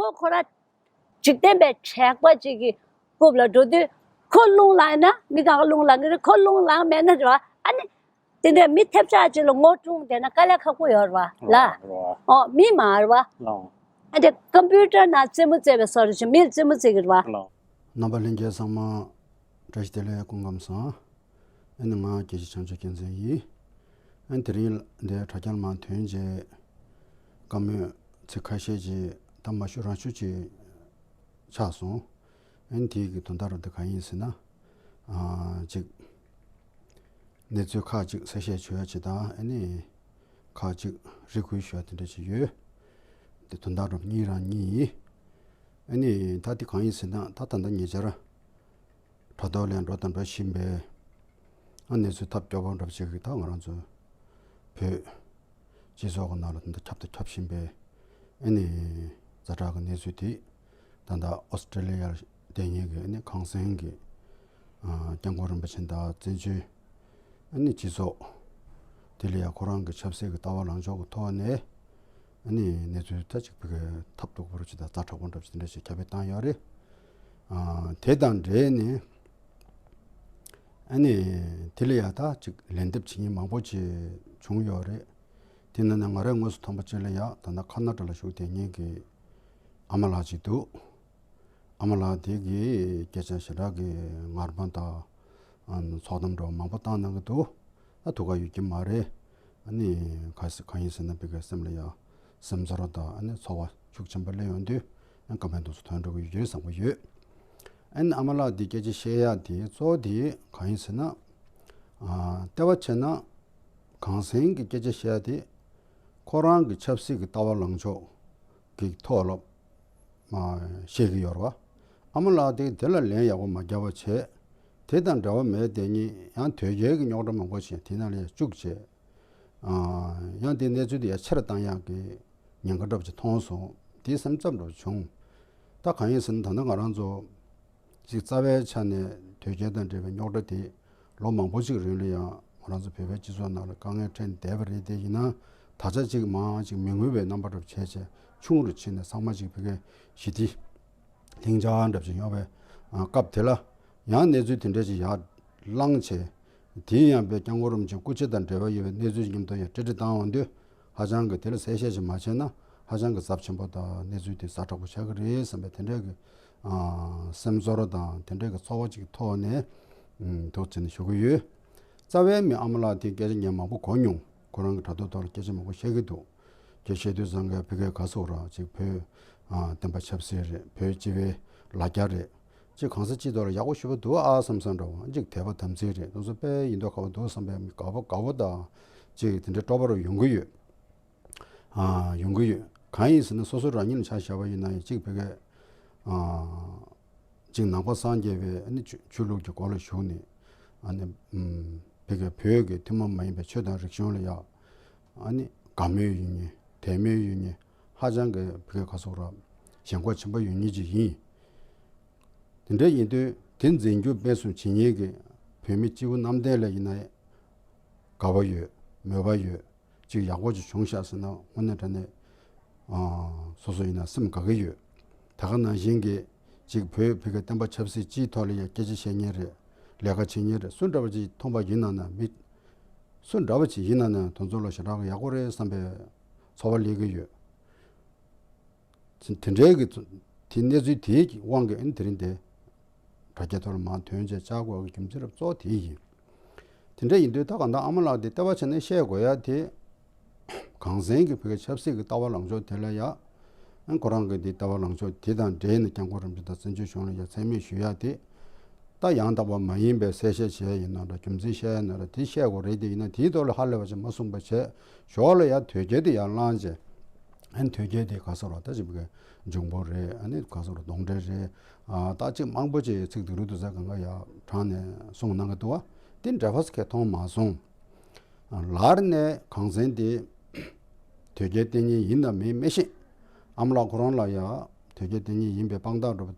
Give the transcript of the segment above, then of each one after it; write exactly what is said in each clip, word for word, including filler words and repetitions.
ཁོ་ཁོ་ར་འཇིག་རྟེན་པའི་དྲེགས་པ་ཅིག་གི་རྐུབ་ལ་འགྲོ་དུས་ཁོ་རླུང་ལངས་ན་མི་གང་ག་རླུང་ལངས་ཀྱི་རེད། ཁོ་རླུང་ལངས་མེད་ན་རེད་བ། ཨ་ནི་དེ་འདྲའི་མི་ཐེབས་ཆག་ཅིག་ལ་ངོ་སྲུང་བསྡད་ན་དཀའ་ལས་ཁག་པོ་ཡོད་རེད་བ་ལ། ཨོ་མི་མ་རེད་བ། ཨ་འདི་ཀམ་པུ་ཊར་ནང་རྩེད་མོ་རྩེ་བའི་བཟོ་འདྲ་ཅིག་མིར་རྩེད་མོ་རྩེ་གི་རེད་བ། རྣམ་པ་ལྷན་རྒྱས་ཚང་མ་བཀྲ་ཤིས་བདེ་ལེགས། སྐུ་ཁམས་བཟང་། ཨ་ནི་ང་རྒྱལ་གཅེས་བྱང་ཆུབ་རྒྱལ་མཚན་ཡིན། ཨ་ནི་དེ་རིང་འདིར་དྲ་རྒྱར་མར་ཐོན་རྗེས་བཀའ་མོལ་ཚིག་ཁ་ཤས་ཅིག་ད་མ་ཞུ་རང་ཞུ་ཅིག་ཆགས་སོང་། ཨ་ནི་དེའི་གི་དོན་དག་རང་འདི་གང་ཡིན་ཟེར་ན། ཨ་ཅིག་གནས་ཚུལ་ཁག་ཅིག་གསལ་བཤད་བྱོས་ཡ་ཅིག་དང་། ཨ་ནི་ཁག་ཅིག་རེ་སྐུལ་ཞུ་ཡ་དེ་འདྲ་ཅིག་ཡོད། དེ་དོན་དག་རང་གཉིས་རང་གཉིས་ཡིན། ཨ་ནི་ད་དེ་གང་ཡིན་ཟེར་ན། ད་ད་ལྟ་ཉེ་ཆར་དྲ་ཐོག་ལ་འགྲོ་དང་འགྲོ་བཞིན་པའི་ཨ་གནས་ཚུལ་ཐབས་སྐྱོ་པོ་འདྲ་པོ་ཅིག་གིས་ད་ང་རང་ཚོ་བོད་སྤྱི་ཚོགས་ཀྱི་ནང་ལ་ད་ལྟ་ཁྱབ་དང་ཁྱབ་བཞིན་པའི་ཨ་ནི་ཛ་དྲག་གི་གནས་ཚུལ་དེ། ད་ལྟ་ཨོ་སི་ཀྲི་ལི་ཡར་བསྡད་མཁན་གྱི་ཨ་ནི་གངས་སེང་གི་ཨ་སྐྱབས་མགོན་རིན་པོ་ཆེ་དང་བཙན་བྱོལ་ཨ་ནི་སྤྱི་ཚོགས་དེ་ལ་ཡང་ཁོ་རང་གི་ཆབ་སྲིད་ཀྱི་ལྟ་བ་ལངས་ཕྱོགས་ཀྱི་ཐོག་ནས་ཨ་ནི་གནས་ཚུལ་ད་ཅིག་བི་གའི་ཐབས་སྡུག་པོ་ཅིག་དང་ཛ་དྲག་པོ་འདྲ་པོ་ཅིག་དེ་འདྲ་ཞིག་ཁྱབ་སྤེལ་བཏང་ཡོད་རེད། ཨ་དེ་དང་འབྲེལ་ནས་ཨ་ནི་དེ་ལ་ཡང་ད་ཅིག་ལན་འདེབས་བྱེད་མཁན་མང་པོ་ཅིག་བྱུང་ཡོད་རེད། དེ་ནང་ནས་ང་རང་དངོས་སུ་མཐོང་པ་ཅིག་ལ་ཡང་ད་ལྟ་ཁ་ན་ཌ་ལ་བཞུགས་བསྡད་མཁན་གྱི་ཨ་མ་ལགས་ཅིག་འདུག་ཨ་མ་ལགས་དེ་གིས་སྐད་ཆ་ཞེ་དྲག་གི་ངར་མ་དང་ཚོགས་གཏམ་འདྲ་བོ་མང་པོ་བཏང་གནང་གི་འདུག་ད་ཐུགས་ཁག་ཡོད་ཀྱི་མ་རེད། ཨ་ནི་ག་ས་གང་ཡིན་ཟེར་ན་བི་གའི་སེམས་ལ་ཡང་སེམས་ཚོར་དང་ཨ་ནི་ཚོར་བ་ཤུགས་ཆེན་པོ་སླེབས་ཡོང་དུས་ཨ་ནི་བཀའ་མོལ་འདུག་སེ་ཐོན་འགྲོ་གི་ཡོད་ཀྱི་རེད་བསམ་གྱི་ཡོད། ཨ་ནི་ཨ་མ་ལགས་འདི་སྐད་ཆ་བཤད་ཡག་དེ་གཙོ་བོ་དེ་གང་ཡིན་ཟེར་ན། ཨ་བལྟས་པ་བྱས་ན་གངས་སེང་གི་སྐད་ཆ་བཤད་ཡག་དེ་ཁོ་རང་གི་ཆབ་སྲིད་ཀྱི་ལྟ་བ་ལངས་ཕྱོགས་ཀྱི་ཐོག་ལ་མ་བཤད་ཀྱི་ཡོད་རེད་བ། ཨ་མ་ལགས་དེ་དེ་ལ་ལན་ཡག་པོ་མ་རྒྱབ་པ་བྱས། དེ་དང་འབྲེལ་བ་མེད་དེ་ཉིད་ཡང་དོལ་རྒྱལ་གྱི་རྙོག་དྲ་མང་པོ་ཞིག་དེ་ནང་ལ་ཡང་བཅུག་བྱས། ཨ་ཡང་དེ་གནས་ཚུལ་དེ་ཡང་ཆེ་རུ་བཏང་ཡག་གི་ཉེན་ཁ་འདྲ་པོ་ཅིག་མཐོང་སོང་། དེ་སེམས་འཚབ་འདྲ་པོ་བྱུང་། ད་གང་ཡིན་ཟེར་ན་ད་ལྟ་ང་རང་ཚོ་ཅིག་རྩ་བའི་ཆ་ནས་དོལ་རྒྱལ་དང་འབྲེལ་བའི་རྙོག་དྲ་དེ་ལོ་མང་པོ་ཅིག་རིང་ལ་ཡང་ང་རང་ཚོ་བོད་པའི་སྤྱི་ཚོགས་ནང་ལ་དཀའ་ངལ་འཕྲད་བསྡད་པ་རེད། དེ་ཡིན་ན་ད་ཆ་ཅིག་མང་ཅིག་མི་མངོན་པའི་རྣམ་པ་འདྲ་པོ་བྱས་བྱས་ཆུང་རུ་ཕྱིན་ནས་ཚང་མ་ཅིག་བོད་སྐད་ཞི་བདེ་ལྷིང་འཇགས་འདྲ་པོ་ཅིག་ཡོང་བའི་ཨ་སྐབས་དེ་ལ་ཡང་གནས་ཚུལ་དེ་འདྲ་ཅིག་ཡར་ལངས་བྱས། དེ་ཡང་བའི་སྐྱབས་མགོན་རིན་པོ་ཆེ་སྐུ་ཕྱྭ་དང་འབྲེལ་བ་ཡོད་པའི་གནས་ཚུལ་མཉམ་དུ་ཡང་འབྲེལ་འདྲིས་བཏང་ཡོང་དུས་ཧ་ཅང་གི་དེ་ལ་གསལ་བཤད་ཅིག་མ་བྱས་ན་ཧ་ཅང་གི་ཚབས་ཆེན་པོ་དང་གནས་ཚུལ་དེ་ཛ་དྲག་པོ་ཆགས་ཀྱི་རེད་བསམ་པའི་དེ་འདྲའི་གི་ཨ་སེམས་ཚོར་དང་དེ་འདྲའི་གི་ཚོར་བ་ཅིག་ཐོག་ནས་ཨུམ་འདུག་བྱས་ནས་ཞུ་གི་ཡོད། རྩ་བའི་མི་ཨ་མ་ལགས་དེ་སྐད་ཆ་ངས་མང་པོ་གོ་མྱོང་། ཁོ་རང་གི་དྲ་ཐོག་ཐོག་ལ་སྐད་ཆ་མང་པོ་བཤད་ཀྱི་འདུག་སྐད་བཤད་དུས་ཙང་གི་བི་གའི་ག་སོགས་ར་ཅིག་བོད་ཨ་བསྟན་པ་ཆབ་སྲིད་རེད། བོད་སྤྱི་པའི་ལ་རྒྱ་རེད། ཅིག་གང་ས་ཅི་ཐོག་ལ་ཡག་པོ་ཞེ་པོ་འདུག་ཨ་བསམ་བསམ་འདྲ་བོ། ཅིག་དད་པ་དམ་ཚིག་རེད། དེ་ཚོ་དཔེ་ཡིན་མདོག་ཁ་པོ་འདུག་བསམ་པའི་མི་དགའ་པོ་དགའ་པོ་དང་ཅིག་དེ་འདྲའི་སྤྲོ་པོ་རུ་ཡོང་གི་ཡོད། ཨ་ཡོང་གི་ཡོད། གང་ཡིན་ཟེར་ན་སོ་སོ་རང་ཉིད་ལ་ཆ་བཞག་པ་ཡིན་ན་ཡང་ཅིག་བི་གའི་ཨ་ཅིག་ནང་པ་སངས་རྒྱས་པའི་ཨ་ནི་ཆོས་ཆོས་ལུགས་ཀྱི་སྒོ་ལ་ཞུགས་ནས་ཨ་ནི་ཨུམ་བི་གའི་བོད་ཀྱི་ཐུན་མོང་མ་ཡིན་པའི་ཆོས་དང་རིག་གཞུང་ལ་ཡང་ཨ་ནི་དགའ་མོས་ཡོད་མཁན་དད་མོས་ཡོད་མཁན་ཧ་ཅང་གི་བི་གའི་ག་སོགས་ར་ཞེན་ཁོག་ཆེན་པོ་ཡོད་མཁན་ཅིག་ཡིན། དེ་འདྲ་ཡིན་དུས་དེ་འཛིན་སྐྱོང་སྤེལ་གསུམ་བྱེད་མཁན་གྱི་བོད་མི་སྤྱི་བོ་གནམ་བསྟན་ལ་ཡིན་ན་དགའ་བ་ཡོད། མོས་པ་ཡོད། ཅིག་ཡག་པོ་ཅིག་བྱུང་ཤག་ཟེར་ན་དངོས་གནས་དྲང་གནས་ཨ་སོ་སོ་ཡིན་ན་སེམས་དགའ་གི་ཡོད། ད་ག་ནང་བཞིན་གྱི་ཅིག་བོད་བོད་ཀྱི་བསྟན་པ་ཆབ་སྲིད་སྤྱིའི་ཐོག་ལ་ཡང་སྐད་ཆ་བཤད་མཁན་རེད། ལས་ཀ་བྱེད་མཁན་རེད། སུ་འདྲ་བ་ཅིག་མཐོང་པ་ཡིན་ན་ན་མི་སུ་འདྲ་བ་ཅིག་ཡིན་ན་ན་དེ་ཚོ་ལ་ཞེ་དྲག་གི་ཡག་པོ་རེད་བསམ་པའི་ཚོར་བ་སླེབས་ཀྱི་ཡོད། དེ་འདྲའི་གི་ཚོ་དེ་གནས་ཚུལ་དེའི་དབང་གིས་ཨ་ནི་དེ་རིང་དེ་དྲ་རྒྱ་ཐོག་ལ་མར་ཐོན་བྱས་བཅར་དགོས་པའི་རྒྱུ་མཚན་རབ་གཙོ་བོ་དེ་ཡིན། དེ་འདྲ་ཡིན་དུས་ད་གང་ལྟར་ཨ་མ་ལགས་དེ་ལྟ་བ་བྱས་ན་བཤད་དགོས་ཡ་དེ་གངས་སེང་གི་བོད་ཀྱི་ཆབ་སྲིད་ཀྱི་ལྟ་བ་ལངས་ཕྱོགས་དེ་ལ་ཡ། ཨ་ཁོ་རང་གི་དེ་ལྟ་བ་ལངས་ཕྱོགས་དེ་དང་འབྲེལ་ནས་སྐྱབས་མགོན་རིན་པོ་ཆེ་དང་བཙན་བྱོལ་གཞུང་ལ་ཡ་མཚན་སྨད་ཞུ་ཡ་དེ། ད་ཡང་དག་པ་མ་ཡིན་པའི་གསལ་བཤད་བྱས་ཡིན་ན་འདྲ། རྒྱུ་མཚན་བཤད་ཡ་ན་འདྲ། དེ་བཤད་དགོས་རེད། དེ་ཡིན་ན་དེའི་ཐོག་ལ་ཧ་ལས་པ་ཅིག་མ་གསུངས་པ་བྱས་ཞོར་ལ་ཡ་དོལ་རྒྱལ་དེ་ཡར་བླངས་བྱས། ཨན་དོལ་རྒྱལ་དེ་ག་ཟེར་བ་ད་ཅིག་བི་གའི་འབྱུང་པོ་རེད། ཨ་ནི་ག་ཟེར་བ་གདོན་འདྲེ་རེད། ཨ་ད་ཅིག་མང་པོ་ཅིག་ཚིག་སྡུག་རུ་སྡུག་ས་གང་ག་ཡ་དྲངས་ནས་གསུངས་གནང་གི་འདུག་བ། དེ་འདྲ་བ་ཁས་མཐོང་མ་སོང་། ལར་ནས་གངས་སེང་དེ་དོལ་རྒྱལ་བསྟེན་མཁན་ཡིན་དང་མིན་མི་ཤེས། ཨ་མ་ལགས་ཁོ་རང་ལ་ཡ་དོལ་རྒྱལ་བསྟེན་མཁན་ཡིན་པའི་དཔང་རྟགས་འདྲ་པོ་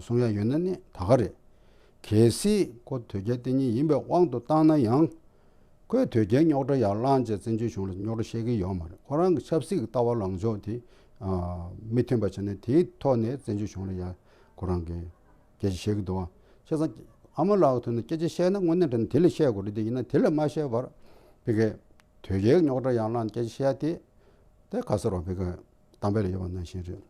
གསུང་ཡ་ཡོད་ན་ནི་ད་ག་རེད། གལ་སྲིད་ཁོ་དོལ་རྒྱལ་བསྟེན་མཁན་ཡིན་པའི་དབང་དུ་བཏང་ན་ཡང་། ཁོས་དོལ་རྒྱལ་རྙོག་དྲ་ཡར་བསླངས་བྱས་བཙན་བྱོལ་གཞུང་ལ་རྙོག་དྲ་བཤད་ཀྱི་ཡོད་མ་རེད། ཁོ་རང་གི་ཆབ་སྲིད་ཀྱི་ལྟ་བ་ལངས་ཕྱོགས་དེ་ ཨ་མི་མཐུན་པ་བྱས་ནས། དེའི་ཐོག་ནས་བཙན་བྱོལ་གཞུང་ལ་ཡ་ཁོ་རང་གིས་སྐད་ཆ་བཤད་ཀྱི་འདུག་བ། བྱས་ཙང་ཨ་མ་ལགས་ཐོག་ནས་སྐད་ཆ་བཤད་ན་དངོས་གནས་དྲང་གནས་དེ་ལ་བཤད་དགོས་རེད་དེ། ཡིན་ན་དེ་ལ་མ་བཤད་པར་ཕ་གིའི་དོལ་རྒྱལ་གྱི་རྙོག་དྲ་ཡར་བསླངས་སྐད་ཆ་བཤད་དེ། དེ་ག་ཟེར་བ་ཕ་གི་གཏམ་དཔེ་ལ་ཡོད་པ་ནང་བཞིན་རེད།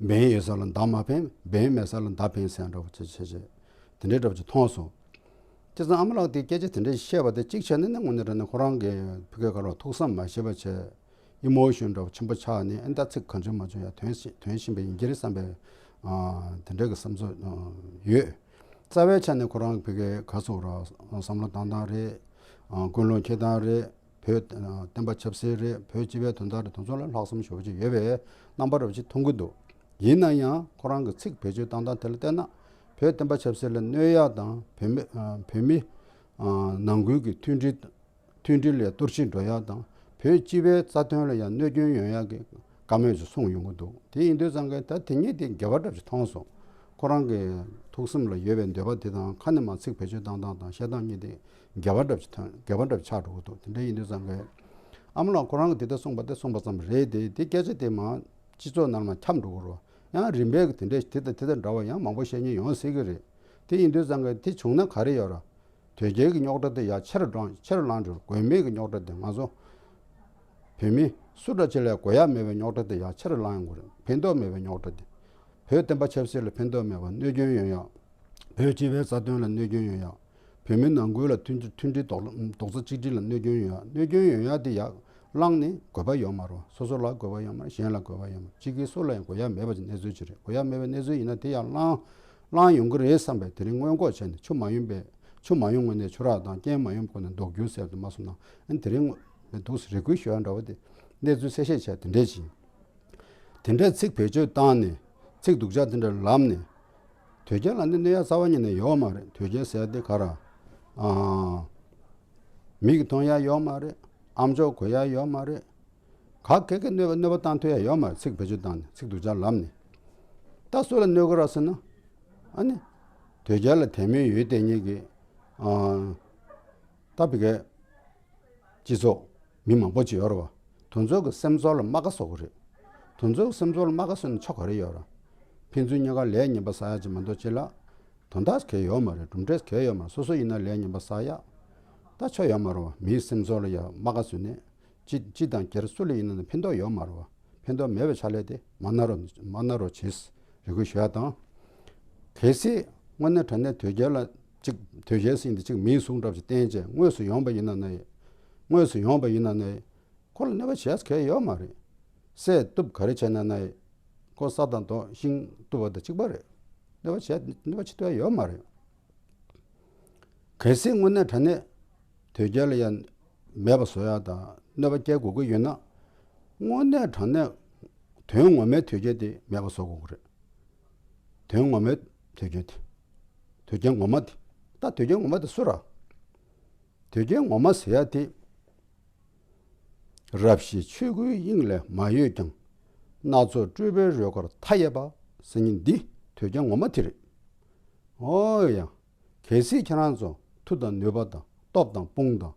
འབེན་ཡོད་ས་ལ་མདའ་མ་འཕེན། འབེན་མེད་ས་ལ་མདའ་འཕེན་ཟེར་འདྲ་བོ་བྱས་བྱས་བྱས་དེ་འདྲའི་འདྲ་བོ་ཅིག་མཐོང་སོང་། བྱས་ཙང་ཨ་མ་ལགས་དེས་སྐད་ཆ་དེ་འདྲ་བཤད་པ་དེ་གཅིག་བྱས་ན་ནི་དངོས་གནས་དྲང་གནས་ཁོ་རང་གིས་ཕ་གི་ག་ལ་ཐུགས་བསམ་མ་བཞེས་པ་བྱས། ཨི་མོ་ཤོན་འདྲ་བོ་ཆེན་པོ་ཆགས་ནས། ཨ་ནི་ད་ཚིག་གང་བྱུང་མ་བྱུང་ཡ་ཐོན་བཞིན་ཐོན་བཞིན་པ་ཡིན་གྱི་རེད་བསམ་པའི་ཨ་དེ་འདྲ་གི་བསམ་ཚོར་ཨ་ཡོད། རྩ་བའི་ཆ་ནས་ཁོ་རང་ཕ་གི་ག་ཟེར་ར་བསམ་བློ་བཏང་སྟངས་རེད། ཨ་ཀུན་སློང་འཁྱེར་སྟངས་རེད། བོད་ཨ་བསྟན་པ་ཆབ་སྲིད་རེད། བོད་སྤྱི་པའི་དོན་དག་རེད། དེ་ཚོ་ལ་ལྷག་བསམ་ཞེ་པོ་ཅིག་ཡོད་པའི་རྣམ་པ་འདྲ་བོ་ཅིག་མཐོང་གི་འདུག་ཡིན་ན་ཡང་ཁོ་རང་གི་ཚིག་བེད་སྤྱོད་བཏང་སྟངས་དེ་ལ་བལྟས་ན། བོད་བསྟན་པ་ཆབ་སྲིད་ལ་གནོད་ཡག་དང་། བོད་མི་ཨ་བོད་མི་ཨ་ནང་ཁུལ་གྱི་མཐུན་སྒྲིལ་མཐུན་སྒྲིལ་ལ་གཏོར་བཤིག་འགྲོ་ཡག་དང་། བོད་སྤྱི་པའི་རྩ་དོན་ལ་ཡང་གནོད་སྐྱོན་ཡོང་ཡག་གི་བཀའ་མོལ་ཅིག་གསུངས་ཡོང་གི་འདུག་དེ་ཡིན་དུས་ཙང་གི་ད་དེ་གཉིས་དེ་འགལ་བ་འདྲ་ཅིག་མཐོང་སོང་། ཁོ་རང་གི་ཐུགས་སེམས་ལ་ཡོད་པའི་འདོད་པ་དེ་དང་། ཁ་ནས་མར་ཚིག་བེད་སྤྱོད་བཏང་སྟངས་དང་བཤད་སྟངས་གཉིས་དེ་འགལ་བ་འདྲ་ཅིག་མཐོང་། འགལ་བ་འདྲ་ཅིག་ཆགས་འགྲོ་གི་འདུག་དེ་འདྲ་ཡིན་དུས་ཙང་གི་ཨ་མ་ལགས་ཁོ་རང་གིས་དེ་ལྟར་གསུངས་པ་དེ་གསུངས་པ་ཙམ་རེད་དེ། དེ་སྐད་ཆ་དེ་མར་སྤྱི་ཚོགས་ནང་ལ་མར་ཁྱབ་འགྲོ་གི་རེད་བ། ཡང་རིམ་པས་དེ་འདྲ་དེ་དང་དེ་དང་འདྲ་བ་ཡང་མང་པོ་བཤད་མཁན་ཡོང་སྲིད་ཀྱི་རེད། དེ་ཡིན་དུས་ཙང་གི་དེ་བྱུང་ན་ག་རེ་ཡོད་ར། དོལ་རྒྱལ་གྱི་རྙོག་དྲ་དེ་ཡར་ཆེ་རུ་ལངས་ཆེ་རུ་ལངས་འགྲོ། དགོས་མེད་ཀྱི་རྙོག་དྲ་དེ། ང་ཚོ་བོད་མི་སུ་འདྲ་ཅིག་ལ་དགོས་ཡག་མེད་པའི་རྙོག་དྲ་དེ་ཡར་ཆེ་རུ་ལངས་ཡོང་གི་རེད། ཕན་ཐོགས་མེད་པའི་རྙོག་དྲ་དེ། བོད་བསྟན་པ་ཆབ་སྲིད་ལ་ཕན་ཐོགས་མེད་པ། གནོད་སྐྱོན་ཡོང་ཡག་བོད་སྤྱི་པའི་རྩ་དོན་ལ་གནོད་སྐྱོན་ཡོང་ཡག་བོད་མི་ནང་ཁུལ་ལ་མཐུན་མཐུན་སྒྲིལ་རྡོག་རྡོག་རྩ་གཅིག་སྒྲིལ་ལ་གནོད་སྐྱོན་ཡོང་ཡག་གནོད་སྐྱོན་ཡོང་ཡག་དེ་ཡར་བསླངས་ནས་དགོས་པ་ཡོད་མ་རེད་བ། སོ་སོ་ལ་དགོས་པ་ཡོད་མ་རེད། གཞན་ལ་དགོས་པ་ཡོད་མ་རེད། གཅིག་གིས་སུ་ལ་ཡང་དགོས་ཡག་མེད་པ་ཅིག་གནས་ཚུལ་ཅིག་རེད། དགོས་ཡག་མེད་པའི་གནས་ཚུལ་ཡིན་ན་དེ་ཡར་བསླངས་བསླངས་ཡོང་གི་རེད་བསམ་པའི་དེ་རིང་སྔོན་འགོག་བྱས་ནས། ཆུ་མ་ཡོང་པའི་ཆུ་མ་ཡོང་སྔོན་ནས་ཆུ་རགས་དང་། རྐྱེན་མ་ཡོང་སྔོན་ནས་ལྡོག་རྒྱུ་ཟེར་དུ་མ་སོང་ན། ཨ་ནི་དེ་རིང་འདུག་སེ་རེ་སྐུལ་ཞུ་ཡག་འདྲ་བོ་དེ། གནས་ཚུལ་གསལ་བཤད་བྱས་དེ་འདྲས་ཅིག་དེ་འདྲའི་ཚིག་བེད་སྤྱོད་བཏང་ནས། ཚིག་སྡུག་ཅག་དེ་འདྲ་ལབ་ནས། དོལ་རྒྱལ་ལ་ནི་གནོད་ཡག་རྩ་བ་ཉིད་ནས་ཡོད་མ་རེད། དོལ་རྒྱལ་ཟེར་ཡག་དེ་ག་ར་ཨ་མིག་གིས་མཐོང་ཡག་ཡོད་མ་རེད། ཨམ་ཅོག་གོ་ཡག་ཡོད་མ་རེད། ག་གེ་གེ་གནོད་པ་གནོད་པ་བཏང་ཐུབ་ཡག་ཡོད་མ་རེད། ཚིག་བེད་སྤྱོད་བཏང་ནས། ཚིག་སྡུག་ཅག་ལབ་ནས། ད་སུ་ལ་གནོད་གི་ར་ཟེར་ན། ཨ་ནི་དོལ་རྒྱལ་ལ་དད་མོས་ཡོད་དེ་ཉིད་ཀྱི་ཨ་ད་ཕ་གིའི་སྤྱི་ཚོགས་མི་མང་པོ་ཅིག་ཡོད་རེད་བ། དེ་ཚོ་གི་སེམས་ཚོར་ལ་རྨ་ཁ་བཟོ་གི་རེད། དེ་ཚོ་གི་སེམས་ཚོར་ལ་རྨ་ཁ་བཟོས་ནས་ཆོ་ག་རེ་ཡོད་ར། ཕན་ཚུན་གཉིས་ཀ་ལས་ངན་པ་བསགས་ཡག་ཅིག་མ་གཏོགས་ཅིག་ལ་དོན་དག་གང་ཡང་ཡོད་མ་རེད། གྲུབ་འབྲས་གང་ཡང་ཡོད་མ་རེད། སོ་སོ་ཡིན་ན་ལས་ངན་པ་བསགས་ཡག་ད་ཆོ་ཡོད་མ་རེད་བ། མིའི་སེམས་ཚོར་ལ་ཡང་རྨ་ཁ་བཟོས་ནས་སྤྱི་སྤྱི་དང་སྒེར་སུ་ལ་ཡིན་ན་ཕན་ཐོགས་ཡོད་མ་རེད་བ། ཕན་ཐོགས་མེད་པའི་ཕྱག་ལས་དེ་མ་གནང་རོགས། མ་གནང་རོགས་བྱེད། རེ་སྐུལ་ཞུ་ཡག་དང་། གལ་སྲིད་དངོས་གནས་དྲང་གནས་དོལ་རྒྱལ་ལ་གཅིག་དོལ་རྒྱལ་ཟེར་མཁན་དེ་གཅིག་མིང་ཟུང་འདྲ་པོ་ཅིག་བསྟན་བྱས་དངོས་སུ་ཡོང་པ་ཡིན་ན་ནའི། དངོས་སུ་ཡོང་པ་ཡིན་ན་ནའི། ཁོ་ལ་གནོད་པ་བྱས་ས་གང་ཡང་ཡོད་མ་རེད། བསད་གཏུབ་ག་རེ་བྱས་ན་ནའི། ཁོ་ས་དང་རྡོ་ཤིང་གཏུབ་པ་དང་གཅིག་པ་རེད། གནོད་པ་བྱས་གནོད་པ་བྱེད་ཐུབ་ཡག་ཡོད་མ་རེད། གལ་སྲིད་དངོས་གནས་དྲང་གནས་དོལ་རྒྱལ་ལ་ཡང་མེད་པ་བཟོ་ཡག་དང་གནོད་པ་སྐྱེལ་དགོས་ཀྱི་ཡོད་ན། དངོས་གནས་དྲང་གནས་དོན་ངོ་མའི་དོལ་རྒྱལ་དེ་མེད་པ་བཟོ་དགོས་ཀྱི་རེད། དོན་ངོ་མའི་དོལ་རྒྱལ་དེ། དོལ་རྒྱལ་ངོ་མ་དེ། ད་དོལ་རྒྱལ་ངོ་མ་དེ་སུ་ར། དོལ་རྒྱལ་ངོ་མ་ཟེར་ཡག་དེ། རབ་ཞི་ཆོས་སྐུའི་དབྱིངས་ལས་མ་གཡོས་ཀྱང་། སྣ་ཚོགས་སྤྲུལ་པའི་རོལ་གར་མཐའ་ཡས་པ་ཟེར་མཁན་འདི་དོལ་རྒྱལ་ངོ་མ་དེ་རེད། འོ་ཡ། གལ་སྲིད་ཁྱེད་རང་ཚོ་མཐུ་དང་ནུས་པ་དང་སྟོབས་དང་དཔུང་དང་།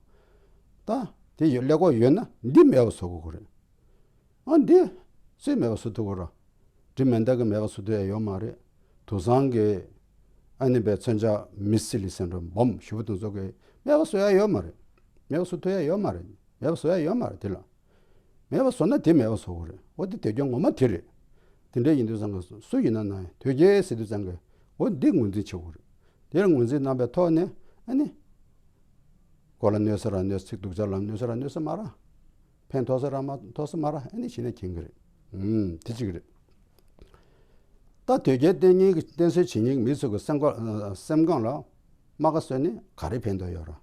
ད་དེ་ཡོད་ཀླད་ཀོར་ཡོད་ན་འདི་མེད་པ་བཟོ་དགོས་ཀྱི་རེད། ཨ་འདི་སུས་མེད་པ་བཟོ་ཐུབ་ཀྱི་རེད། འདི་མེད་མདའ་གིས་མེད་པ་བཟོ་ཐུབ་ཡག་ཡོད་མ་རེད། དུག་སྦྲང་གིས་ཨ་ནི་པའི་མཚོན་ཆ་མི་སི་ལི་ཟེར་འགྲོ་འབོམ་ཞེ་པོ་དེ་ཚོ་གིས་མེད་པ་བཟོ་ཡག་ཡོད་མ་རེད། མེད་པ་བཟོ་ཐུབ་ཡག་ཡོད་མ་རེད། མེད་པ་བཟོ་ཡག་ཡོད་མ་རེད་དེ་ལ། མེད་པ་བཟོ་ན་དེ་མེད་པ་བཟོ་དགོས་རེད། འོ་དེ་དོལ་རྒྱལ་ངོ་མ་དེ་རེད། དེ་འདྲ་ཡིན་དུས་ཙང་གི་སུ་ཡིན་ན་ན་དོལ་རྒྱལ་ཟེར་དུས་ཙང་གི་འོ་འདི་ངོས་འཛིན་བྱེད་དགོས་རེད། དེར་ངོས་འཛིན་གནང་པའི་ཐོག་ནས་ཨ་ནི། ཁོ་ལ་གནོད་ས་ར་གནོད་ས། ཚིག་སྡུག་ཅག་ལབ་གནོད་ས་ར་གནོད་ས་མ་ར། ཕན་ཐོགས་ས་ར་མ་ཐོགས་ས་མ་ར། ཨ་ནི་བྱས་ན་མཁྱེན་གི་རེད། ཨུམ་དེ་གཅིག་རེད། ད་དོལ་རྒྱལ་བསྟེན་མཁན་གྱི་བསྟེན་གསོལ་བྱེད་མཁན་གྱི་མི་ཚོ་གི་སེམས་ཁ་སེམས་ཁམས་ལ་རྨ་ཁ་བཟོས་ནས་ག་རེ་ཕན་ཐོགས་ཡོད་ར།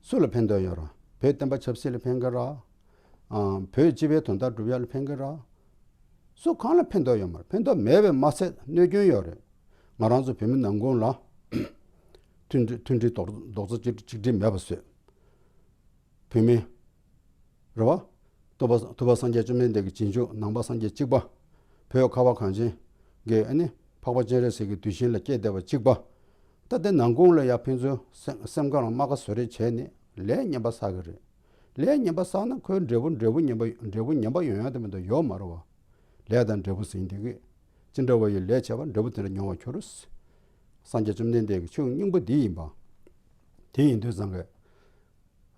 སུ་ལ་ཕན་ཐོགས་ཡོད་ར། བོད་བསྟན་པ་ཆབ་སྲིད་ལ་ཕན་གི་ར། ཨ་བོད་སྤྱི་པའི་དོན་དག་སྒྲུབ་ཡག་ལ་ཕན་གི་ར། སུ་གང་ལ་ཕན་ཐོགས་ཡོད་མ་རེད། ཕན་ཐོགས་མེད་པས་མ་ཚད་གནོད་སྐྱོན་ཡོད་རེད། ང་རང་ཚོ་བོད་མི་ནང་ཁུལ་ལ་མཐུན་སྒྲིལ་མཐུན་སྒྲིལ་རྡོག་རྡོག་རྩ་གཅིག་གཅིག་སྒྲིལ་མེད་པ་བཟོས། བོད་མི་རེད་བ། ཐུབ་པ་ཐུབ་པ་སངས་རྒྱས་བཅོམ་ལྡན་འདས་ཀྱི་རྗེས་འཇུག་ནང་པ་སངས་རྒྱས་གཅིག་པ། བོད་ཁ་བ་གངས་ཅན་གྱི་ཨ་ནི་འཕགས་པ་སྤྱན་རས་གཟིགས་ཀྱི་གདུལ་ཞིང་ལ་སྐྱེས་བསྡད་པ་གཅིག་པ། ད་ལྟའི་ནང་ཁུལ་ལ་ཡ་ཕན་ཚུན་སེམས་སེམས་ཁམས་ལ་རྨ་ཁ་བཟོ་རེས་བྱས་ནས་ལས་ངན་པ་བསགས་གི་རེད། ལས་ངན་པ་བསགས་ན་ཁོའི་འབྲས་བུ་འབྲས་བུ་ངན་པ་འབྲས་བུ་ངན་པ་ཡོང་ཡ་དེ་མི་འདུག་ཡོད་མ་རེད་བ། ལས་དང་འབྲས་བུ་ཟེར་མཁན་དེ་གི། ཅི་འདྲ་བ་ཡི་ལས་བྱས་པ་འབྲས་བུ་དེ་འདྲ་མྱོང་བར་འགྱུར། སངས་རྒྱས་བཅོམ་ལྡན་འདས་ཀྱི་ཆོས་སྙིང་པོ་འདི་ཡིན་པ། དེ་ཡིན་དུས་ཙང་གི།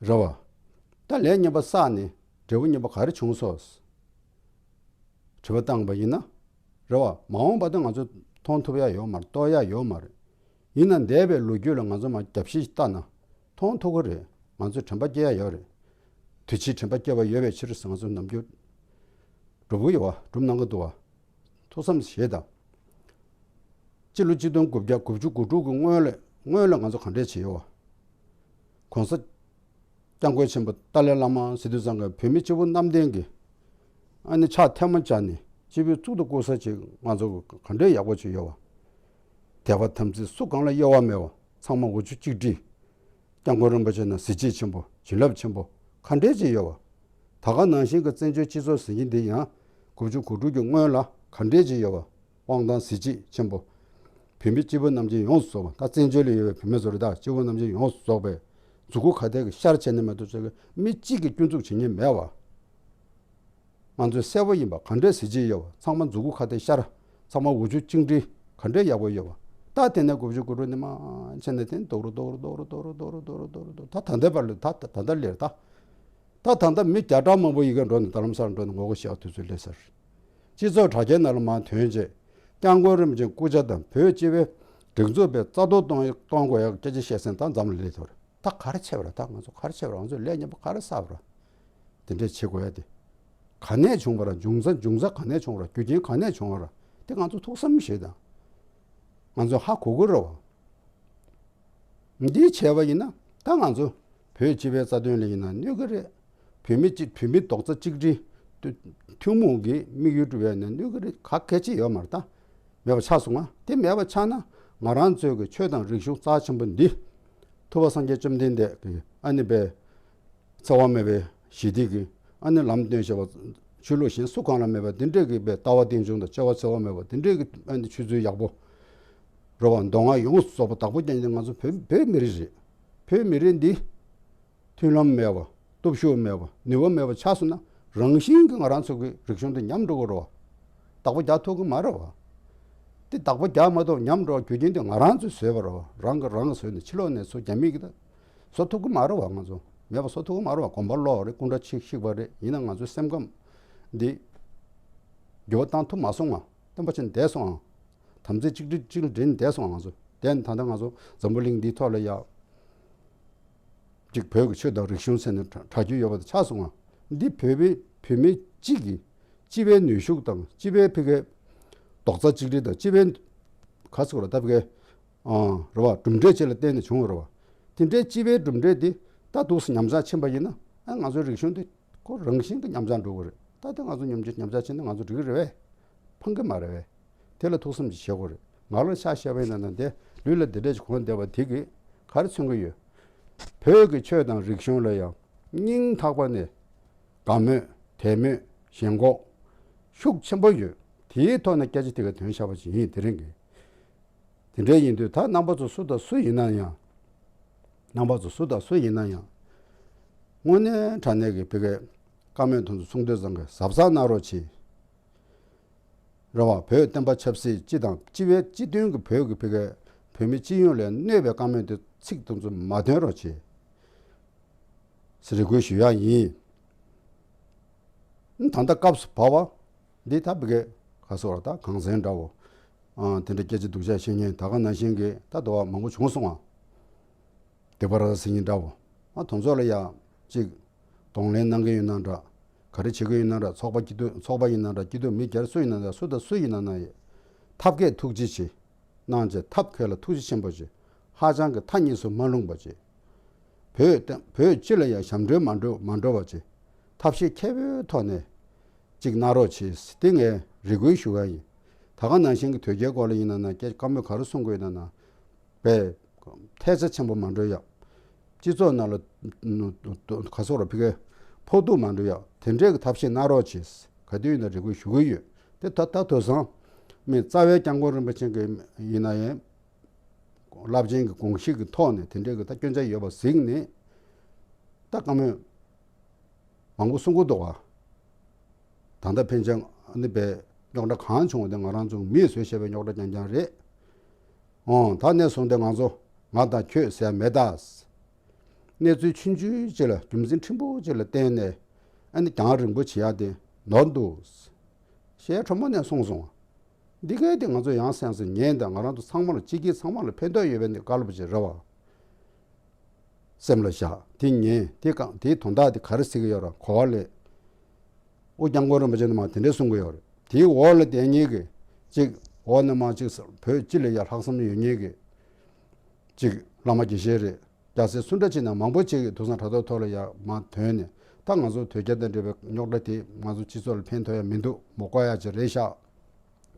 རེད་བ། ད་ལས་ངན་པ་བསགས་ནས་འབྲས་བུ་ངན་པ་ག་རེ་བྱུང་སོང་། དྲི་བ་བཏང་པ་ཡིན་ན། རེད་བ། མ་འོངས་པ་དེ་ང་ཚོ་མཐོང་ཐུབ་ཡ་ཡོད་མ་རེད། རྟོགས་ཡ་ཡོད་མ་རེད། ཡིན་ན་འདས་པའི་ལོ་རྒྱུས་ལ་ང་ཚོ་མར་རྒྱབ་བཤིག་བལྟས་ན། མཐོང་ཐུབ་ཀྱི་རེད། ང་ཚོས་དྲན་པ་སྐྱེ་ཡ་ཡོད་རེད། དུས་ཕྱིས་དྲན་པ་སྐྱེ་བ་ཡོད་པའི་ཕྱིར་ང་ཚོ་ནམ་རྒྱུན་སྒྲུབ་ཀྱི་ཡོད་བ། སྒྲུབ་གནང་གི་འདུག་བ། ཐུགས་བསམ་བཞེས་དང་། སྤྱི་ལོ་གཅིག་སྟོང་དགུ་བརྒྱ་དགུ་བཅུ་གོ་དྲུག་གི་སྔོན་ལ་སྔོན་ལ་ང་ཚོ་ག་འདྲས་བྱས་ཡོད་བ། ༸གོང་ས་༸སྐྱབས་མགོན་ཆེན་པོ་ཏཱ་ལའི་བླ་མ་ཟེར་དུས་ཙང་གི་བོད་མི་སྤྱི་བོ་གནམ་བསྟན་གྱི། ཨ་ནི་ཕྱག་ཐལ་མོ་སྦྱར་ནས་སྤྱི་བོའི་གཙུག་ཏུ་བཀུར་ས་ཅིག་ང་ཚོ་ག་འདྲས་ཡག་པོ་ཅིག་ཡོད་བ། དད་པ་དམ་ཚིག་སུ་གང་ལ་གཡོ་བ་མེད་བ། ཚང་མ་འུ་ཆོ་གཅིག་སྒྲིལ། སྐྱབས་མགོན་རིན་པོ་ཆེ་ན་གཟི་བརྗིད་ཆེན་པོ་བྱིན་རླབས་ཆེན་པོ་ག་འདྲས་ཅིག་ཡོད་བ། ད་ག་ནང་བཞིན་གྱི་བཙན་བྱོལ་སྤྱི་ཚོགས་ཟེར་གྱི་འདི་ཡང་དགུ་བཅུ་གོ་དྲུག་གི་སྔོན་ལ་ག་འདྲས་ཅིག་ཡོད་བ། དབང་ཐང་གཟི་བརྗིད་ཆེན་པོ། བོད་མི་སྤྱི་བོ་གནམ་བསྟན་ཡོངས་སུ་རྫོགས་པ། ད་བཙན་བྱོལ་ལ་ཡོད་པའི་བོད་མི་ཚོ་རེད། ད་སྤྱི་བོ་གནམ་བསྟན་ཡོངས་སུ་རྫོགས་པའི་མཛུབ་གུ་ཁ་ཐལ་གྱི་ཤར་བྱས་ནས་མ་གཏོགས་ཅིག་མི་གཅིག་གིས་སྐྱོན་འཛུགས་བྱེད་མཁན་མེད་བ། ང་ཚོས་གསལ་པོ་ཡིན་པ་ག་འདྲས་གཟི་བརྗིད་ཡོད་བ། ཚང་མ་མཛུབ་གུ་ཁ་ཐལ་ཤར། ཚང་མ་འུ་ཆོ་གཅིག་སྒྲིལ་ག་འདྲས་ཡག་པོ་ཡོད་བ། ད་དེ་ནས་དགུ་བཅུ་གོ་དྲུག་ནས་མར་བྱས་ནས་དེ་ནས་རྡོག་རོ་རྡོག་རོ་རྡོག་རོ་རྡོག་རོ་རྡོག་རོ་རྡོག་རོ་རྡོག་རོ་རྡོག་རོ་རྡོག་རོ། ད་ད་ལྟ་བར་ལ་ད་ད་ད་ལྟ་ལེར་ད། ད་ད་ལྟ་མི་བརྒྱ་ཕྲག་མང་པོ་ཡི་གེ་འགྲོ་ནས་རྡ་རམ་ས་ལ་འགྲོ་ནས་ངོ་རྒོལ་བྱེད་ཡག་དུས་ཚོད་སླེབས་ཚར། སྤྱི་ཚོགས་དྲ་རྒྱའི་ནང་ལ་མར་ཐོན་རྗེས། སྐྱབས་མགོན་རིན་པོ་ཆེའི་སྐུ་ཕྱྭ་དང་བོད་སྤྱི་པའི་སྒྲིག་འཛུགས་པའི་རྩ་གཏོར་གཏོང་གཏོང་དགོས་ཡག་སྐད་ཆ་བཤད་སེམས་ད་འཛམ་ལ་སླེབས་ཐུབ་རེད། ད་ག་རེ་བྱས་པ་རེད། ད་ང་ཚོ་ག་རེ་བྱས་པ་རེད། ང་ཚོས་ལས་ངན་པ་ག་རེ་བསགས་པ་རེད། དེ་འདྲས་བྱེད་དགོས་ཡ་དེ། ག་ནས་བྱུང་བ་རེད། འབྱུང་རྩ་འབྱུང་རྩ་ག་ནས་བྱུང་བ་རེད། རྒྱུ་རྐྱེན་ག་ནས་བྱུང་བ་རེད། དེ་ང་ཚོ་ཐུགས་བསམ་བཞེས་དང་། ང་ཚོ་ཧ་གོ་གི་རེད་བ། འདི་བྱས་པ་ཡིན་ན་ད་ང་ཚོ་བོད་སྤྱི་པའི་རྩ་དོན་ལ་ཡིན་ན་གནོད་གི་རེད། བོད་མི་གཅིག་བོད་མི་རྡོག་རྩ་གཅིག་སྒྲིལ། ཐུན་མོང་གི་དམིགས་ཡུལ་སྒྲུབ་ཡ་ནི་གནོད་གི་རེད། ག་གལ་ཆེ་ཡོད་མ་རེད། ད་མེད་པ་ཆགས་སོང་ང་། དེ་མེད་པ་ཆགས་ན་ང་རང་ཚོའི་གི་ཆོས་དང་རིག་གཞུང་རྩ་ཆེན་པོ་འདི། ཐུབ་པ་སངས་རྒྱས་བཅོམ་ལྡན་འདས་ཀྱི་ཨ་ནི་པའི་འཚེ་བ་མེད་པའི་ཞི་བདེ་གི་ཨ་ནི་ལམ་སྟོན་བྱེད་པ། ཆོས་ལུགས་གཞན་སུ་གང་ལ་མེད་པ་འདི་འདྲས་ཀྱི་པའི་ལྟ་བ་རྟེན་འབྱུང་དང་སྐྱེ་བ་འཚེ་བ་མེད་པ་འདི་འདྲས་ཀྱི་ཨ་ནི་ཆོས་ཚུལ་ཡག་པོ། རེད་བ། མདོ་སྔགས་ཡོངས་སུ་རྫོགས་པ་བདག་པོ་བརྒྱབ་ནས་ང་ཚོ་བོད་བོད་མི་རིགས་རེད། བོད་མི་རིགས་འདི་མཐུན་ལམ་མེད་པ། སྟོབས་ཤུགས་མེད་པ། ནུས་པ་མེད་པ་ཆགས་སོང་ན་རང་བཞིན་གྱིས་ང་རང་ཚོ་གི་རིག་གཞུང་འདི་ཉམས་འགྲོ་གི་རེད་བ། བདག་པོ་རྒྱག་ཐུབ་ཀྱི་མ་རེད་བ། དེ་བདག་པོ་རྒྱག་མ་ཐུབ་ཉམས་འགྲོ་བ་རྒྱུ་རྐྱེན་དེ་ང་རང་ཚོས་བཟོས་པ་རེད་བ། རང་གིས་རང་བཟོས་ནས་ཕྱི་ལོགས་ནས་ཚུར་རྒྱ་མི་གིས་ད་བཟོ་ཐུབ་ཀྱི་མ་རེད་བ། ང་ཚོ་མེད་པ་བཟོ་ཐུབ་ཀྱི་མ་རེད་བ། གོམ་པ་ལོག་རེད། སྐུ་འདྲ་ཆིག་ཤིག་པ་རེད། ཡིན་ན་ང་ཚོའི་སེམས་ཁམས་འདི་འགྱུར་བ་བཏང་ཐུབ་མ་སོང་ང་། བསྟན་པ་ཆེན་བསྡད་སོང་ཨང་། དམ་ཚིག་གཅིག་སྒྲིལ་གཅིག་ལ་སྒྲིལ་ནས་བསྡད་སོང་ང་ཚོ། དེ་ནས་ད་ལྟ་ང་ཚོ་འཛམ་བུ་གླིང་འདིའི་ཐོག་ལ་ཡ། གཅིག་བོད་ཀྱི་ཆོས་དང་རིག་གཞུང་ཟེར་ནས་གྲ་གྲགས་རྒྱུ་ཡོད་པ་དེ་ཆགས་སོང་ང་། འདི་བོད་པའི་བོད་མི་གཅིག་གིས་སྤྱི་པའི་ནུས་ཤུགས་དང་སྤྱི་པའི་ཕ་གིའི་རྡོག་རྩ་གཅིག་སྒྲིལ་དང་སྤྱི་པའི་ག་ཟེར་དགོས་རེད། ད་ཕ་གིའི་ཨང་རེད་བ། གྲུབ་འབྲས་ཅིག་ལ་བརྟེན་ནས་བྱུང་བ་རེད་བ། དེ་འདྲའི་སྤྱི་པའི་གྲུབ་འབྲས་འདི་ད་འདུག་སེ་ཉམས་ཆག་ཕྱིན་པ་ཡིན་ན་ཨ་ང་ཚོའི་རིག་གཞུང་འདི་ཁོ་རང་བཞིན་གྱིས་ཉམས་ཆག་འགྲོ་གི་རེད། ད་ལྟ་ང་ཚོ་ཉམས་ཆག་ཉམས་ཆག་ཕྱིན་ན་ང་ཚོ་འགྲིག་གི་རེད་པས། ཕངས་གི་མ་རེད་པས། དེ་ལ་ཐུགས་བསམ་ཅིག་བཞེས་དགོས་རེད། ང་ལ་ཆ་བཞག་པ་ཡིན་ན་ན་དེ་ལུས་ལ་དེ་འདྲས་ཅིག་གོན་བསྡད་པ་དེ་གིས་ག་རེ་མཚོན་གི་ཡོད། བོད་ཀྱི་ཆོས་དང་རིག་གཞུང་ལ་ཡང་སྙིང་ཐག་པ་ནས་དགའ་མོས་དད་མོས་ཞེན་ཁོག་ཤུགས་ཆེན་པོ་ཡོད། དེའི་ཐོག་ནས་སྐད་ཆ་དེ་ག་ཐོན་བཞག་པ་ཅིག་ཡིན། དེ་རིང་གི་དེ་འདྲ་ཡིན་དུས་ད་རྣམ་པ་ཚོ་སུ་དང་སུ་ཡིན་ན་ཡང་། རྣམ་པ་ཚོ་སུ་དང་སུ་ཡིན་ན་ཡང་། དངོས་གནས་དྲང་གནས་ཀྱི་ཕ་གིའི་བཀའ་མོལ་དེ་ཚོ་གསུང་དུས་ཙང་གི་གཟབ་གཟབ་གནང་རོགས་གྱིས། རེད་བ། བོད་བསྟན་པ་ཆབ་སྲིད་སྤྱི་དང་སྤྱི་པའི་སྤྱི་དོན་གྱི་བོད་ཀྱི་ཕ་གིའི་བོད་མི་སྤྱི་ཡོངས་ལ་གནོད་པའི་བཀའ་མོལ་དེ་ཚིག་དེ་ཚོ་མ་ཐོན་རོགས་གྱིས། ཟེར་རེ་སྐུལ་ཞུ་ཡག་ཡིན། ད་ལྟ་སྐབས་སུ་བབས་པ་འདི་ད་ཕ་གིའི་ག་ཟེར་བ་ད་གངས་ཟན་འདྲ་བོ། ཨ་དེ་འདྲ་སྐད་ཆ་སྡུག་ཅག་བཤད་མཁན་ད་ག་ནང་བཞིན་གྱི་ད་དོ་བ་མང་པོ་བྱུང་སོང་ང་། སྡིག་པ་ར་ཟེར་མཁན་འདྲ་བོ། ཨ་དེ་ཚོ་ལ་ཡ་གཅིག་གདོང་ལེན་གནང་གི་ཡོད་ན་འདྲ། ག་རེ་བྱེད་ཀྱི་ཡོད་ན་འདྲ། ཚོགས་པ་སྐྱིད་སྡུག་ཚོགས་པ་ཡིན་ན་འདྲ། སྐྱིད་སྡུག་མི་སྒེར་སུ་ཡིན་ན་འདྲ། སུ་དང་སུ་ཡིན་ན་ན་ཡི་ཐབས་མཁས་ཐུགས་རྗེ་ཆེ། གནང་བྱས་ཐབས་མཁས་ལ་ཐུགས་རྗེ་ཆེན་པོ་བྱེད། ཧ་ཅང་གི་མཐའ་གཉིས་སུ་མ་ལྷུང་བ་བྱེད། བོད་བོད་སྤྱི་ལ་ཡང་ཞབས་འདྲེན་མ་འགྲོ་མ་འགྲོ་བ་བྱེད། ཐབས་ཤེས་མཁས་པོའི་ཐོག་ནས་ཅིག་གནང་རོགས་བྱེད་ཟེར་ཏེ་ངས་རེ་སྐུལ་ཞུ་ག་ཡིན། ད་ག་ནང་བཞིན་གྱི་དོལ་རྒྱལ་སྐོར་ལ་ཡིན་ན་ན་སྐད་བཀའ་མོལ་ག་རེ་གསུང་དགོས་ཡིན་ན་ན། བས་ཐལ་ཆ་ཆེན་པོ་མ་འགྲོ་ཡག་སྤྱི་ཚོགས་ནང་ལ་ག་སོག་ར་ཕི་གའི་ཕོག་ཐུག་མ་འགྲོ་ཡག་དེ་འདྲའི་གི་ཐབས་ཤེས་གནང་རོགས་བྱེད། ག་དུས་ཡིན་ན་རེ་སྐུལ་ཞུ་གི་ཡོད། དེ་ད་ད་དོ་སང་མི་རྩ་བའི་སྐྱབས་མགོན་རིན་པོ་ཆེ་གི་ཡིན་ན་ཡང་རླབས་ཆེན་གྱི་དགོངས་གཞི་གི་ཐོག་ནས་དེ་འདྲའི་གི་ད་སྐྱོན་ཆ་ཡོད་པ་གཟིགས་ནས་ད་བཀའ་མོལ་ མང་པོ་གསུང་གི་འདུག་ག་ད་ལྟ་ཕན་ཆད་ཨ་ནི་པའི་རྙོག་དྲ་གང་བྱུང་བ་དེ་ང་རང་ཚོ་མིས་བཟོས་བཞག་པའི་རྙོག་དྲ་རྐྱང་རྐྱང་རེད། ཨོ་ད་ནས་བཟུང་སྟེ་ང་ཚོ་ང་དང་ཁྱོད་ཟེར་ཡ་མེད་ད། གནས་ཚུལ་ཆུང་ཆུང་ཅིག་ལ་རྒྱུ་མཚན་ཕྲན་བུ་ཅིག་ལ་བརྟེན་ནས་ཨ་ནི་རྒྱང་རིང་པོ་བྱེད་ཡ་དེ་ནོར་འདུག་ཞེས་ཁྲོ་མོ་ནས་གསུངས་སོང་། འདི་གའི་དེ་ང་ཚོ་ཡང་སེམས་སུ་ཉན་དང་ང་རང་ཚོ་ཚང་མ་ལ་གཅིག་གིས་ཚང་མ་ལ་ཕན་ཐོགས་ཡོད་པའི་འདི་བཀའ་སློབ་ཅིག་རེད་བ། སེམས་ལ་བཞག་དེ་ཉན་དེ་གང་དེའི་དོན་དག་དེ་ག་རེ་ཟེར་གི་ཡོད་ར་གོ་བ་ལས། ཨོ་སྐྱབས་མགོན་རིན་པོ་ཆེ་ནས་མ་དེ་འདྲས་གསུང་གི་ཡོད་རེད། དེའི་འོག་ལ་བསྡད་མཁན་གྱི་གཅིག་འོག་ནས་མ་གཅིག་བོད་སྤྱི་ལ་ཡ་ལྷག་བསམ་ཡོད་མཁན་གྱི་གཅིག་བླ་མ་དགེ་བཤེས་རེད། རྒྱལ་སྲས་སུ་འདྲ་ཅིག་ནང་མང་པོ་ཅིག་གིས་དུས་སང་དྲ་ཐོག་ཐོག་ལ་ཡ་མ་ཐོན་ནས་ད་ང་ཚོ་དོལ་རྒྱལ་དང་འབྲེལ་བའི་རྙོག་དྲ་དེ་ང་ཚོ་སྤྱི་ཚོགས་ལ་ཕན་ཐོགས་ཡ་མི་འདུག་མོ་བཀོག་ཡ་ཅིག་རེད་ཤག་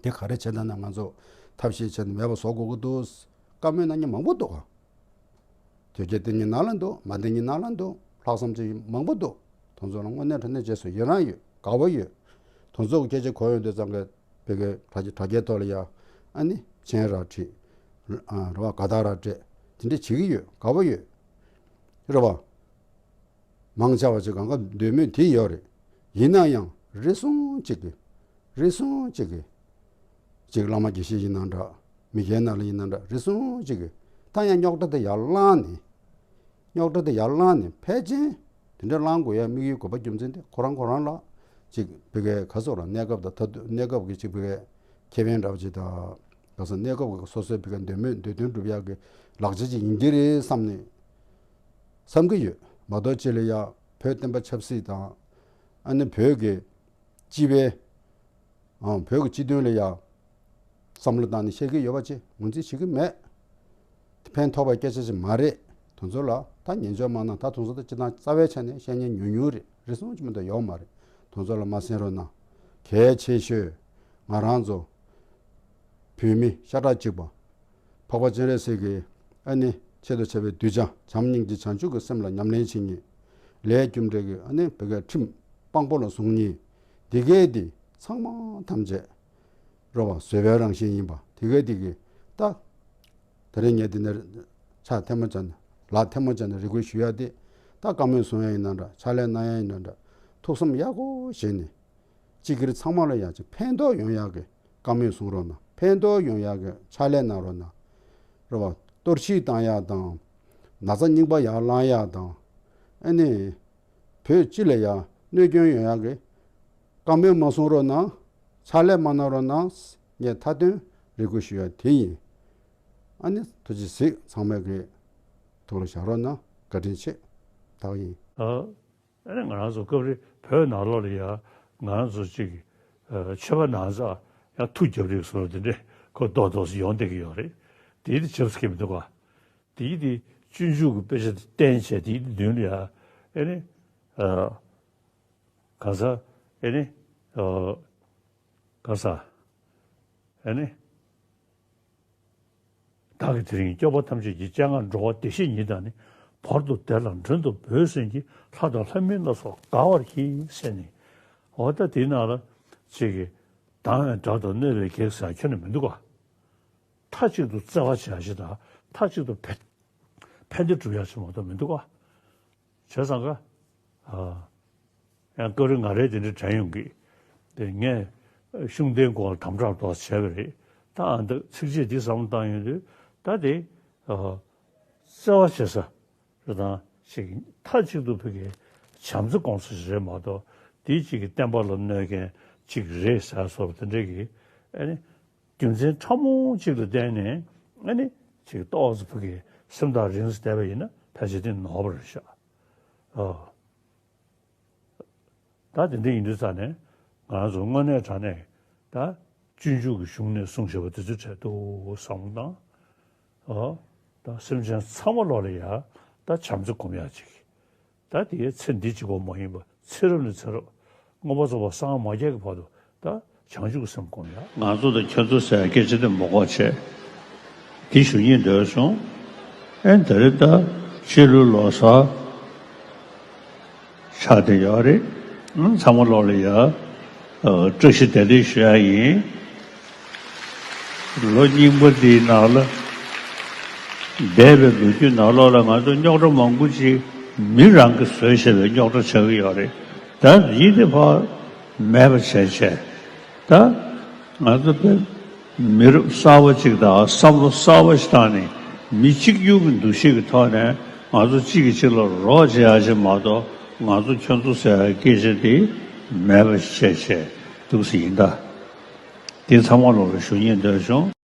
དེ་ག་རེ་བྱེད་ད་ན་ང་ཚོ་ཐབས་ཤེས་བྱས་ནས་མེད་པ་བཟོ་དགོས་ཀྱི་འདུག་བཀའ་མོལ་གནང་མཁན་མང་པོ་འདུག་ག་དོལ་རྒྱལ་དེ་གཉིས་ནང་ལ་འདུག་མ་དེ་གཉིས་ནང་ལ་འདུག་ལྷག་བསམ་ཅན་མང་པོ་འདུག་དེ་ཚོ་ལ་དངོས་གནས་དྲང་གནས་རྗེས་སུ་ཡི་རང་ཡོད། དགའ་བོ་ཡོད། དེ་ཚོ་གི་སྐད་ཆ་གོ་ཡོང་དུས་ཙང་གི་བོད་སྐད་དྲ་རྒྱ་དྲ་རྒྱའི་ཐོག་ལ་ཡ་ཨ་ནི་མཆན་ར་བྲིས། ཨ་རེད་བ་དགའ་རྟགས་ར་སྤྲད། དེ་འདྲ་བྱེད་ཀྱི་ཡོད། དགའ་བོ་ཡོད། རེད་བ། མང་ཆེ་བ་ཅིག་གང་ག་འདོད་མོས་དེ་ཡོད་རེད། ཡིན་ན་ཡང་རེ་ཟུང་ཅིག་གིས། རེ་ཟུང་ཅིག་གིས། ཅིག་བླ་མ་དགེ་བཤེས་ཡིན་ན་འདྲ། མི་སྒེར་ནང་ལ་ཡིན་ན་འདྲ་རེ་ཟུང་ཅིག་གིས་ད་ཡང་རྙོག་དྲ་དེ་ཡར་བསླངས་ནས། རྙོག་དྲ་དེ་ཡར་བསླངས་ནས་ཕལ་ཆེར་དེ་འདྲ་བསླང་དགོས་ཡ་དམིགས་ཡུལ་དགོས་པ་རྒྱུ་མཚན་དེ་ཁོ་རང་ཁོ་རང་ལ་ཅིག་བི་གའི་ག་སོགས་ལ་གནས་སྐབས་དང་མཐར་ཐུག་གནས་སྐབས་ཀྱི་ཅིག་བི་གའི་ཁེ་ཕན་འདྲ་བ་ཅིག་དང་། ག་ས་གནས་སྐབས་ཀྱི་སོ་སོའི་བི་གའི་འདོད་མོས་འདོད་དོན་སྒྲུབ་ཡག་གི་ལག་ཆ་ཅིག་ཡིན་གྱི་རེད་བསམ་ནས་བསམ་གྱི་ཡོད་མ་གཏོགས་ཅིག་ལ་ཡ་བོད་བསྟན་པ་ཆབ་སྲིད་དང་ཨ་ནི་བོད་ཀྱི་སྤྱི་པའི་ཨང་བོད་ཀྱི་སྤྱི་དོན་ལ་ཡ་བསམ་བློ་བཏང་ནས་བཤད་ཀྱི་ཡོད་པ་ཅིག་ངོས་འཛིན་བྱེད་ཀྱི་མེད། དེ་ཕན་ཐོགས་པའི་སྐད་ཆ་ཞིག་མ་རེད། དེ་ཚོ་ལ་ད་ཉན་འཇོག་མ་གནང་ད་དེ་ཚོ་ད་སྤྱི་བཏང་རྩ་བའི་ཆ་ནས་བཤད་ཉན་ཉུང་ཉུང་རེད། རེ་ཟུང་ཅིག་མ་གཏོགས་ཡོད་མ་རེད། དེ་ཚོ་ལ་མ་གསན་རོགས་གནང་། གལ་ཆེ་ཤོས་ང་རང་ཚོ་བོད་མི་ཤ་ཁྲག་གཅིག་པ་འཕགས་པ་སྤྱན་རས་གཟིགས་ཀྱི་ཨ་ནི་ཆེད་དུ་བྱ་བའི་གདུལ་བྱ་བྱམས་སྙིང་རྗེ་བྱང་ཆུབ་ཀྱི་སེམས་ལ་ཉམས་ལེན་བྱེད་མཁན། ལས་རྒྱུ་འབྲས་ཀྱི་ཨ་ནི་བོད་སྐད་ཁྲིམས་དཔང་པོ་ལ་བཟུང་མཁན། འདི་གས་འདི་ཚང་མ་ཐམས་ཅད་རོ་བ་བཟོད་པའི་རང་བཞིན་ཡིན་པ་དེ་གས་དེ་གས་ད། དེ་རིང་ངས་འདི་ནས་ཕྱག་ཐལ་མོ་སྦྱར་ནས་ལག་ཐལ་མོ་སྦྱར་ནས་རེ་སྐུལ་ཞུ་ཡ་དེ་ད་བཀའ་མོལ་གསུང་ཡ་ཡིན་ན་འདྲ་ཕྱག་ལས་གནང་ཡ་ཡིན་ན་འདྲ་ཐུགས་བསམ་ཡག་པོ་བཞེས་ནས་སྤྱི་སྒེར་ཚང་མ་ལ་ཡང་ཅིག་ཕན་ཐོགས་ཡོང་ཡག་གི་བཀའ་མོལ་གསུང་རོགས་གནང་། ཕན་ཐོགས་ཡོང་ཡག་གི་ཕྱག་ལས་གནང་རོགས་གནང་། རེད་བ། གཏོར་བཤིག་བཏང་ཡག་དང་། ན་ཚ་རྙིང་པ་ཡར་ལངས་ཡག་དང་། ཨ་ནི། བོད་སྤྱི་ལ་ཡང་གནོད་སྐྱོན་ཡོང་ཡག་གི་བཀའ་མོལ་མ་གསུང་རོགས་གནང་། ཕྱག་ལས་མ་གནང་རོགས་གནང་། ངས་མཐའ་དོན་རེ་སྐུལ་ཞུ་ཡ་དེ་ཡིན། ཨ་ནི་ཐུགས་རྗེ་གཟིགས། ཚང་མས་ཀྱི་ཐུགས་ལ་བཞག་རོགས་གནང་། བཀའ་དྲིན་ཆེ། ད་ག་ཡིན། ཨ་ནི་ང་རང་ཚོ་སྐབས་རེ་བོད་ནང་ལོགས་ལ་ཡ་ང་རང་ཚོ་གཅིག་ཆོས་པ་ནང་ཚ་ཡ་ཐུགས་རྒྱབ་རེས་སོ་དེ་འདྲས་ཁོ་རྡོག་རྡོག་སུ་ཡོང་བསྡད་ཀྱི་ཡོད་རེད། དེ་དེ་ཆབ་སྲིད་མི་འདུག་ག་དེའི་དེ་སྤྱོད་འཇུག་གི་དཔེ་ཆ་དེ་བསྟན་བྱས་དེའི་མདུན་ལ་ཡ་ཨེ་ནི་ཨ་ག་ས་ཨེ་ནི་ཨ་ག་ས་ཨེ་ནི་བདག་གིས་དེ་རིང་སྐྱོབ་པ་ཐམས་ཅད་ཀྱི་སྤྱན་སྔར་འགྲོ་བ་བདེ་གཤེགས་ཉིད་དང་ནི། བར་དུ་བདེ་ལ་མགྲོན་དུ་བོས་ཟིན་གྱི། ལྷ་དང་ལྷ་མིན་ལ་སོགས་དགའ་བར་གྱིས་ཟེར་ནས། འོ་ད་དེའི་ནང་ལ་ཅིག་གིས་སྡང་བའི་དགྲ་དང་གནོད་པའི་བགེགས་ཟེར་ཁྱོན་ནས་མི་འདུག་ག་མཐའ་གཅིག་ཏུ་བརྩེ་བ་བྱ་ཞེས་དང་མཐའ་གཅིག་ཏུ་ཕན་ཕན་བདེ་སྒྲུབ་ཡག་ཞིག་མ་གཏོགས་མི་འདུག་ག་བྱས་ཙང་ཀ་ཨ་ཡང་སྐབས་རེ་ང་རའི་དེ་འདྲ་དྲན་ཡོང་གི། དེ་ངས་ཤུགས་ལྡན་སྐོར་ལ་དམ་དྲག་ཏོག་བྱས་པ་རེད། ད་ཨ་འདི་ཚིགས་བཅད་འདི་བསམ་བློ་བཏང་ཡོང་དུས་ད་དེ་ཨ་བརྩེ་བ་བྱེད་ས་རེད་དང་ཞིག་མཐའ་གཅིག་ཏུ་ཕ་གི་བྱམས་བརྩེ་སྐོང་ས་ཞིག་རེད་མ་གཏོགས་དེའི་གཅིག་གི་བསྟན་པ་ལ་གནོད་མཁན་གཅིག་རེད་ཟེར་སོགས་དེ་འདྲ་གི་ཨ་ནི། རྒྱུ་མཚན་ཕྲ་མོ་གཅིག་ལ་བརྟེན་ནས་ཨ་ནི་ཅིག་ཏོག་ཙམ་ཕ་གི་སེམས་ཐག་རིང་ཙམ་བསྡད་པ་ཡིན་ན་ཕལ་ཆེར་དེ་ནོར་བ་རེད་ཤག་ཨོ། ད་དེ་འདྲ་ཡིན་དུས་ཙང་ནས་ང་རང་ཚོ་དངོས་གནས་དྲང་གནས་ད་སྤྱོད་འཇུག་གི་གཞུང་ནས་གསུངས་བཞག་པ་དེ་ཚོའི་གྲས་འདུག་བསམ་བློ་བཏང་། ཨོ། ད་སེམས་ཅན་ཚང་མ་ལོག་ལ་ཡ་ད་བྱམས་བརྩེ་སྒོམ་ཡག་ཅིག་ད་དེའི་ཚེ་འདི་གཅིག་པོ་མ་ཡིན་པ་ཚེ་རབས་ནས་ཚེ་རབས་མངོན་པར་རྫོགས་པར་སངས་མ་རྒྱས་ཀྱི་བར་དུ་ད་བྱང་ཆུབ་ཀྱི་སེམས་སྒོམ་ཡ། ང་ཚོ་དང་ཁྱོད་ཚོ་ཟེར་སྐད་ཆ་དེ་མ་གོ་བྱས། དེ་ཞུ་སྙིང་འདོད་སོང་། ཨེ་འདི་རེད་ད། ཕྱི་ལོ་ལོ་གསར་ཆགས་བསྡད་ཡོད་རེད། ཨང་ཚང་མ་ལོག་ལ་ཡ། ཨ་བཀྲ་ཤིས་བདེ་ལེགས་ཞུ་ཡ་ཡིན། ལོ་རྙིང་པ་འདིའི་ནང་ལ། འདས་པའི་ལོ་རྒྱུས་ནང་ལོགས་ལ་ང་ཚོ་རྙོག་དྲ་མང་པོ་ཅིག་མི་རང་གིས་བཟོས་བཞག་པའི་རྙོག་དྲ་ཆགས་ཀྱི་ཡོད་རེད། ད་འདི་དེ་ཕར་མེད་པ་བྱས་བྱས། ད་ང་ཚོ་དཔེ་མི་རབས་གསར་པ་ཅིག་དང་བསམ་བློ་གསར་པ་ཞིག་བཏང་ནས། མི་གཅིག་གྱུར་གྱི་འདུ་ཤེས་ཀྱི་ཐོག་ནས་ང་ཚོ་གཅིག་གིས་གཅིག་ལ་རོགས་བྱེད་ཡ་ཅིག་མ་གཏོགས། ང་ཚོ་ཁྱོད་ཚོ་ཟེར་ཡ་སྐད་ཆ་དེ་མེད་པ་བྱས་བྱས་འདུག་ཟེར་ཡིན་ད། དེ་ཚང་མ་ལོག་ལ་ཞུ་སྙིང་འདོད་བྱུང་།